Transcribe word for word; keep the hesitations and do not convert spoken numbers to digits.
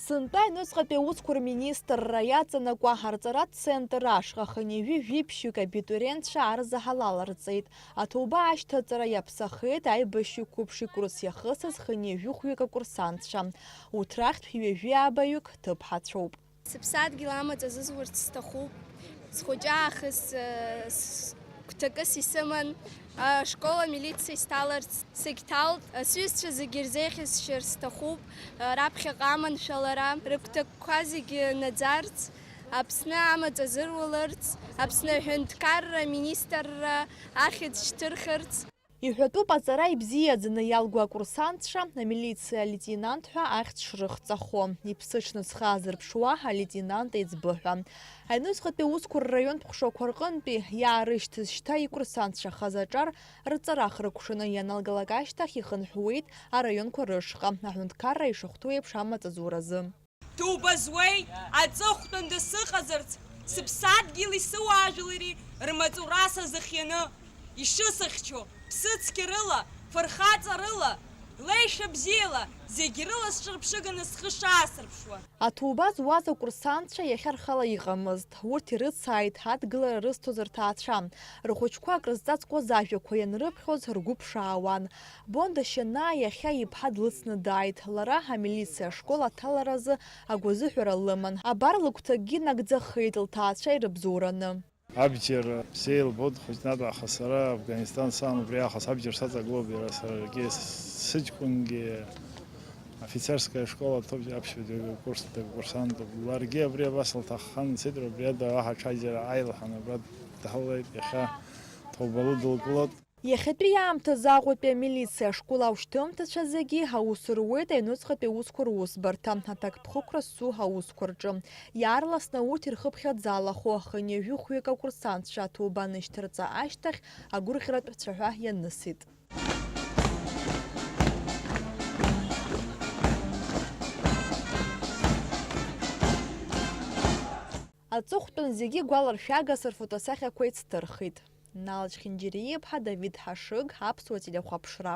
Сынтәа аҩныҵҟатәи аусқәа рминистрра иаҵанакуа арҵаратә центр ашҟа хынҩажәи жәиԥшьҩык абитуриентцәа арзаҳал аларҵеит. Аҭоуба ашьҭаҵара иаԥсахеит аибашьҩы қәыԥш икурс иахысыз хынҩажәи хәҩык акурсантцәа. Урҭ рахьтә ҩажәи абаҩык ҭыԥҳацәоуп. Сыԥсадгьыл амаҵ азызурц сҭахуп. Схәыҷы аахыс, э, с-, гәҭакыс исыман, ашкол амилициа исҭаларц сагьҭалт. Сҩызцәа зегьы ирзеиӷьасшьар сҭахуп, э, раԥхьаҟа аманшәалара, рыгәҭакқәа зегьы наӡарц, Аԥсны амаҵ азыруаларц, Аԥсны аҳәынҭқарра аминистрра ахьӡ шьҭырхырц. Иҳәатәуп аҵара ибзиаӡаны иалго акурсантцәа амилициа алеитенант ҳәа ахьӡ шрыхҵахо. Иԥсы шныҵхааз рыԥшуа алеитенант еиҵбы ҳәа. Аҩныҵҟатәи аусқәа рраионтә ҟәшақәа рҟынтәи иаарышьҭыз шьҭа икурсантцәахаз аҿар рҵара ахыркәшаны ианалгалак ашьҭахь ихынҳәуеит араионқәа рышҟа, аҳәынҭқарра ишахәҭоу еиԥш амаҵазуразы. Ҭоуба зуеи, аҵыхәтәан дысыҟазарц, сыԥсадгьыли сыуаажәлари рмаҵура сазыхианы, ишысыхьчо, ԥсыцқьа рыла, фырхаҵа рыла, леишәа бзиала, зегь рыла сҿырԥшыганы схы шаасырԥшуа. Аҭоуба зуаз акурсантцәа иахьа рхала иҟамызт. Урҭ ирыцааит адгылара рызҭоз рҭаацәа. Рхәыҷқәа акрызҵазкуаз ажәақәа ианрыԥхьоз ргәы ԥшаауан. Бонда Шьанаа иахьа иԥҳа длыцны дааит. Лара амилициа ашкол аҭаларазы агәазыҳәара лыман. Абар лыгәҭакгьы нагӡахеит лҭаацәа ирыбзоураны. Абџьар бзиа илбон, дхәыҷны дааха сара Афганистан саан, убри аахыс абџьар саҵагылоуп иара саргьы, сыҷкәынгьы офицерская школа аҭоуп, аԥшьбатәи акурс дакурсантуп. Ларгьы абри абас лҭаххан дцеит, убри ада уаҳа аҽаџьара аилҳәан абра дҳалеит, иахьа ҭоуба лыдылкылоит. Иахьатәи аамҭазы Аҟәатәи амилициа ашкол аушьҭымҭацәа зегьы аус руеит аҩнуҵҟатәи аусқәа русбарҭа, аҭакԥхықәра зцу аусқәа рҿы. Иаарласны урҭ ирхыԥхьаӡалахо, хынҩажәи хәҩык акурсантцәа аҭоуба анышьҭырҵа ашьҭахь, агәырӷьаратә цәаҳәа ианысит. Аҵыхәтәан зегьы гәаларшәагас рфотосахьақәа еицдырхит. Нал Чхинџьариа-иԥҳа Давид Ҳашыг, Аԥсуа телехәаԥшра.